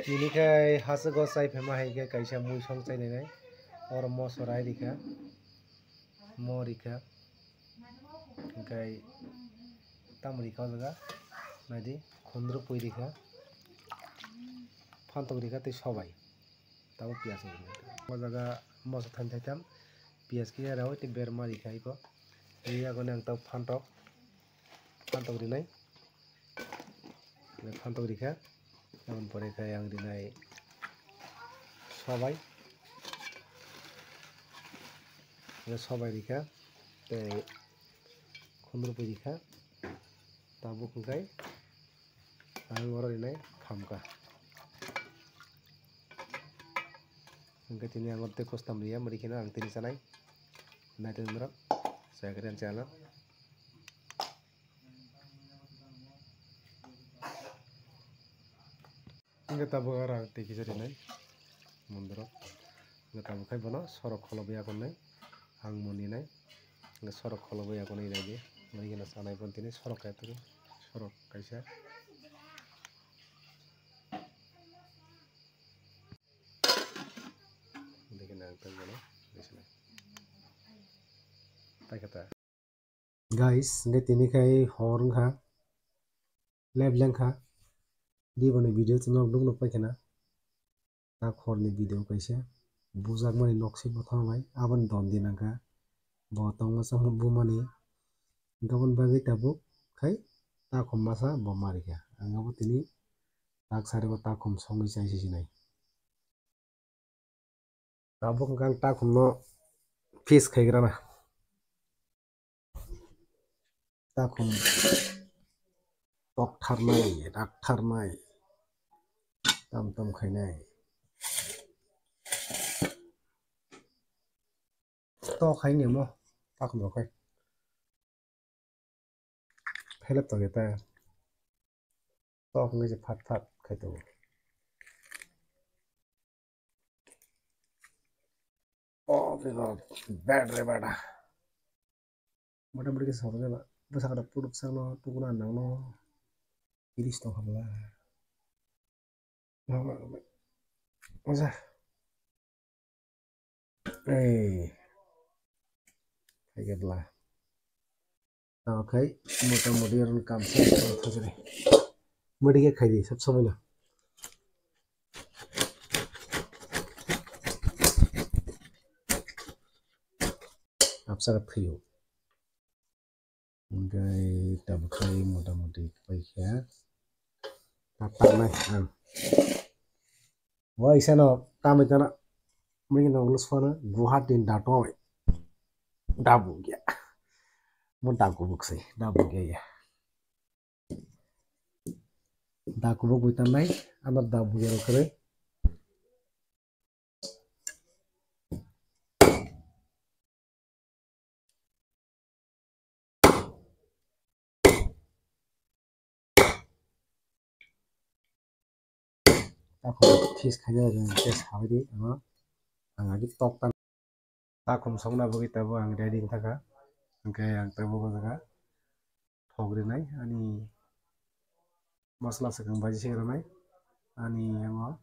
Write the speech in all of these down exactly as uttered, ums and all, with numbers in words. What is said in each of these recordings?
Tini khai hachwk o chai phaima hai khe kaisa mui song chai nai nai. Oro moso rai rikha, mo rikha, hwnkhe tamo rikha o jaga, naidi khundrupui rikha, phantok rikha tei sobai, tabuk piyaj rikha. O jaga moso thaim thaitham piyaj kisa rai tei berma rikha iko. Tei yagoni ang tabuk phantok, phantok rinai. Phantok rikha. Aboni pore khe ang rinai sobai. Sobai rikha. Tei khundrupui rikha. Tabuk hwnkhe ang oro rinai khamkha. Hwnkhe tini ang oro tei kustam riya, mari kheno ang tini chanai. Naitokni norok, chayakari ang chayalo. Hwnkhe tabuk aro ang tei kisa rinai mondorok. Hwnkhe tabuk khai bono sorok kholobwi akonai ang muninai. Hwnkhe sorok kholobwi akonai naidi. Mari kheno chanai bon tini sorok kaitor, sorok kaisa. Hwnkhe ang tei bono rinai. Paikha ta. Guys, hwnkhe tini khai hor wngkha, lab lengkha, diboni video chwng nok nuk nuk paikha na, tak horni video kaisa, bujakmani nok se bwtharnai, aboni don di nangkha, bo tongma chama bumani, hwnkhe aboni bagwi tabuk khai takhum masa bo marikha, ang abo tini tak sari bo takhum songwi chai sinai. Tabuk hwnkhe ang takhumno piece khaigrana. Takhum toktharnai, raktharnai, tam tam khainai. Tok hai nemo takhum rok hai. Helep tong ya ta. Tok wngwi se phat phat khai tongo. Oh, bad re bada. Motamoti khe sabo jala. Bwsakra puduk sakno tukuna nangno. Iris tong hamla. Oja. Ei. Hai ke bla. Tamo khai motamoti oro kam sa thajre. Modi ke khai di sab samai na. Absa ka thayo. Hingke tabuk khai motamoti paikha. Tatanai ang. Waisa no tamai tana. Mungkin no ulus fana Guwahati ni dato. Dabu ya. Mo daku buksai. Dabu ya ya. Daku buk buitanai. Ano dabu ya kere. Takhum piece khaina rwng tei sabai di ano ang agi tok tan. Takhum songna bagwi tabuk ang ready wngkha kha. Hwnkhe ang tabuk o jaga thok rinai ani masala swkang baji se rwnai ani yango.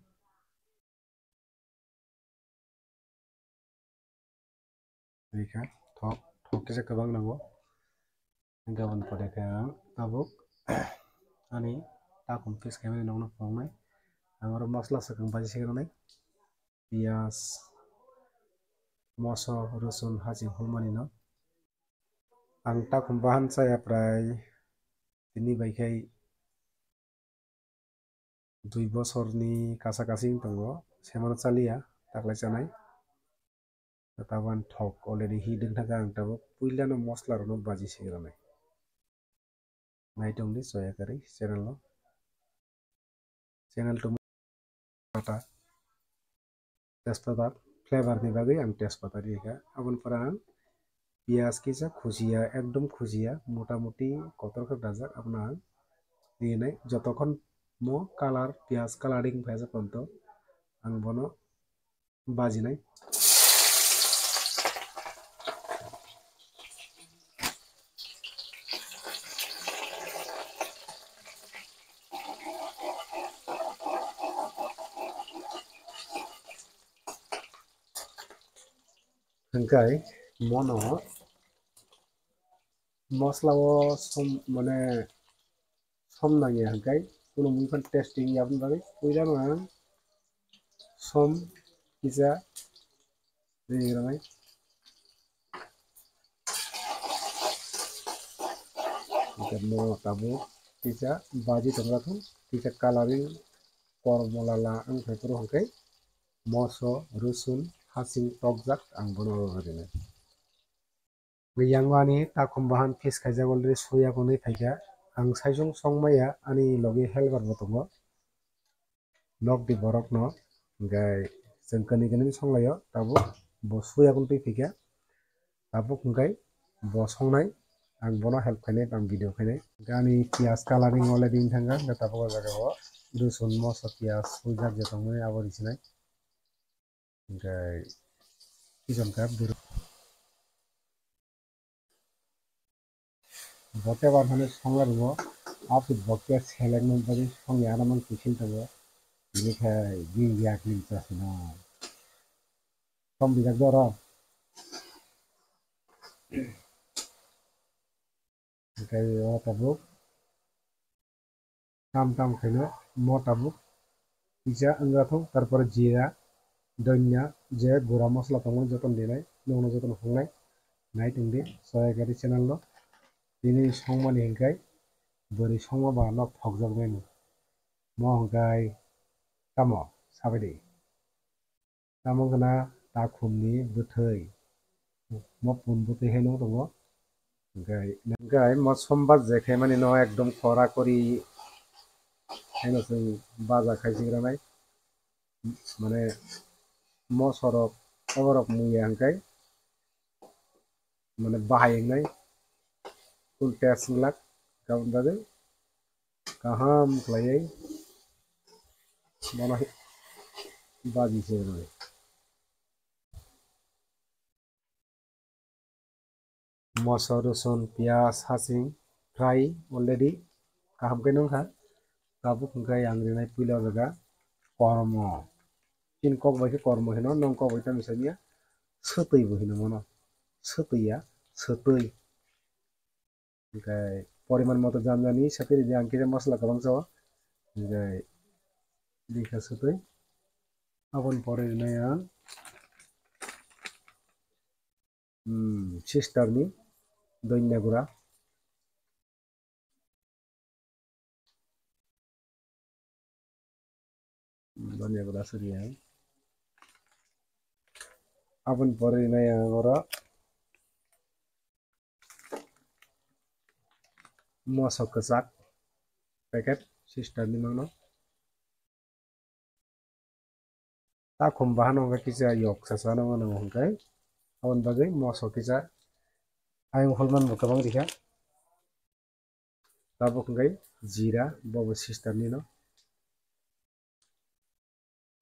Rikha thok, thok kisa kwbang nango. Hingke aboni pore khe ang tabuk ani takhum piece khaimani nokno phunuknai. Ang oro masala swkang baji se rwnai. Piyaj, moso, rosun, haching hulmani no. Ang takhum bahan chaya prai tini bai khai dui bosorni kasa kasi wng tongo, semano chaliya, taklai chanai. Tabuk ang thok already heat wng thangkha, ang tabuk puilano mosla rokno baji se rwnai. Nai tongdi Soya Curry channel o. Channel to pata. Tejpata flavor ni bagwi ang tejpata rikha. Aboni pore ang piyaj kisa khujiya, ekdom khujiya, motamoti kotor khe dajak, abono ang rinai. Jotokhon mo color, piyaj coloring phaijak tonto, ang bono bajinai. Hingkai mono mosla o som, mane som nangya hingkai kuno mui phan tasting yaboni bagwi puila no ang som kisa ri rwnai. Hingke mo tabuk kisa baji tongra thung, kisa coloring kormo lala wng phai phuru hingke moso, rosun, hasing tokjak ang bono rw rinai. Yang ani takhum bahan piece khaijak already suya konwi phaikha. Ang saichung songmaya ani logi helper bo tongo. Nok di borok no, hingke chwng kani kani songlaio, tabuk bo suya konwi phaikha. Tabuk hingke bo songnai, ang bono help khainai, ang video khainai. Hingke ani piyaj coloring already wng thangkha, hingke tabuk o jaga o rosun, moso, piyaj sujak je tongmani abo risinai. Hingke kijon kap duru. Bo tei bar phano songla rwo, aphi bo khe seleng nang bagwi songya, ano mang kiphil tongo, bini khai bini yak ling chasino. Som bijak doro. Hingke o tabuk. Tam tam khaino mo tabuk kisa wngya thung, tarpore jira, donya, je gura mosla tongmani jotono dinai, nokno jotono phungnai, nai tongdi Soya Gari channel no. Tini songmani hingkai bwrwi songma ba nok thokjak mani. Mo hingkai tamo sabaidi. Tamo wngkha na takhumni bwthwi. Mo pun bwthwi hai nung tongo. Hingke, hingke mo sombar je khaimani no ekdom kora kori haino chwng baja khai sigra nai. Mane mosorok, oborok muya hingke mane bahai wngnai, full taste wnglak, aboni bagwi kaham khlaiwi bono baji se rwnai. Moso, rosun, piyaj, hasing fry already kaham khe nungkha. Tabuk hwnkhe ang rinai puila o jaga kormo. Chini kok bai khe kormo hino, nong kok bai tamo sanya swtwi bo hino mono. Swtwi ya, swtwi. Hwnkhe poriman moto janjani swtwi ridi ang kisa masala kwbangsa o. Hwnkhe bini khe swtwi. Aboni pore rinai ang, hmm, sister ni donya gura. Donya gura suri ang. Aboni pore rinai ang oro moso kwchak packet sister ni mangno. Takhum bahan wngkha kisa yok sasa no mano hwnkhe. Aboni bagwi moso kisa ayang holman bo kwbang rikha. Tabuk hwnkhe jira, bobo sister nino.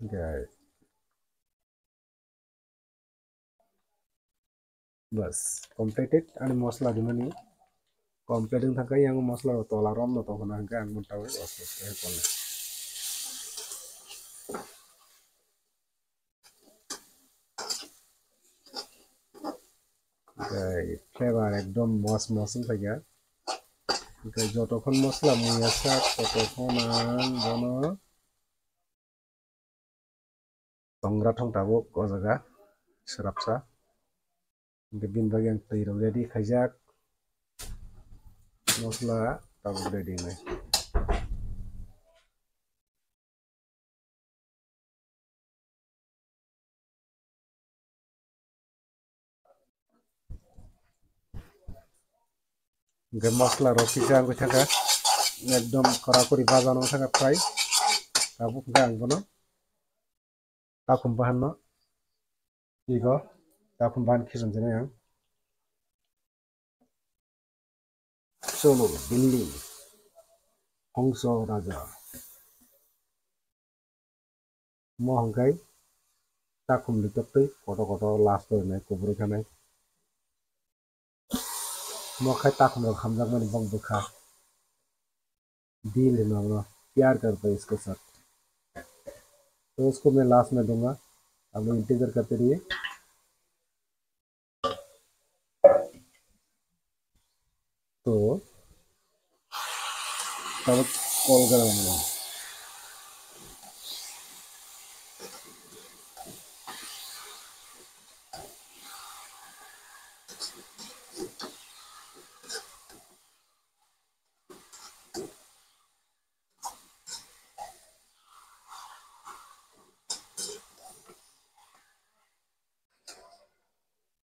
Hwnkhe bas, completed ani mosla rimani. Complete wng thangkha, yang mosla rok tola romno tongkhana hwnkhe ang mothawi osto osto khe kolnai. Hwnkhe flavor ekdom mos mos wngkha ya. Hwnkhe jotokhon mosla muya sak, totokhon ang bono tongra thong tabuk o jaga swrapsa. Hwnkhe bini bagwi ang twi rok ready khaijak. Mosla tabuk ready wngnai. Hwnkhe mosla rok kisa wngwi thangkha, ekdom kora kori baja no thangkha fry. Tabuk hwnkhe ang bono takhum bahan no, ego takhum bahan khicham jani ang. Cholo Delhi, Hongso Raja. Mo hwnkhe takhum ni toktwi kotor kotor last o rinai kubui khanai. Mo khai takhum rok hamjakmani bok bwkha. दिल है ना अपना, प्यार करता है इसके साथ। तो उसको मैं लास्ट में दूंगा, आप लोग इंतजार करते रहिए। To, tabuk call kara mano.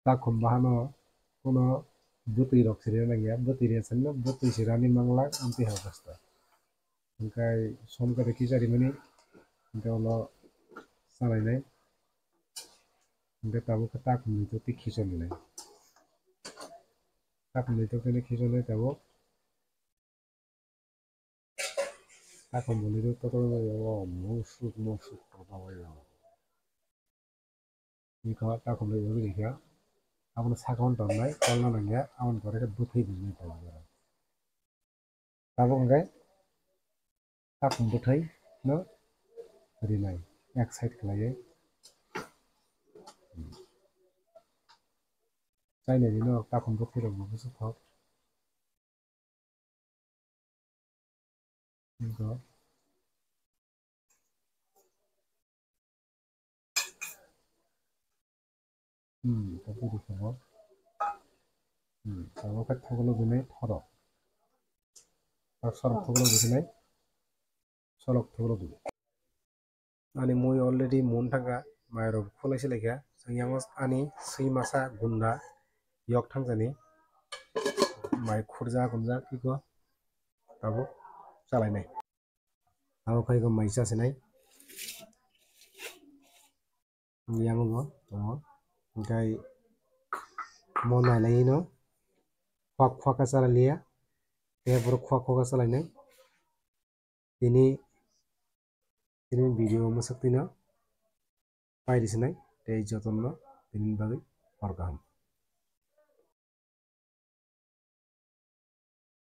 Takhum bahano kuno bwtwi rok sirina nangya, bwtwi riyasano bwtwi sirani manglak amtwi hai bwsta. Hwnkhe som khe khichari mani, hwnkhe ulo salainai, hwnkhe tabuk khe takhumni twi khichari nai. Takhumni twi khichari nai tabuk. Takhum bwlwi rw totol wngwi o musuk musuk totol wngwi o. Bikha takhum rw rw rikha. Abono sakao tongnai, kolna nangya, aboni pore khe bwthai bwlwi tongo. Tabuk hwnkhe takhum bwthai no rinai, ek side khlaiwi. Chaina rino takhum bwthai rok bo bwswk thok. Ego. Hmm, tabuk rikha bo. Hmm, tabuk khe thoklo gwnwi thorok. Tabuk sorok thoklo gwnwi, sorok thoklo gwnwi. Ani mui already mun thangkha, mairok khulai se laikha. Chwng yang ani swi masa gunda yok thangkani mai khurjak gumjak iko tabuk chalainai. Abo khai ko mai chasinai. Yang bo tongo. Hwnkhe mo nailai no khwak khwak khe chalai liya. Tei borok khwak khwak khe chalainai. Tini, tini video mwswk twi no pai rwsinai tei jotono tini bagwi hor kaham.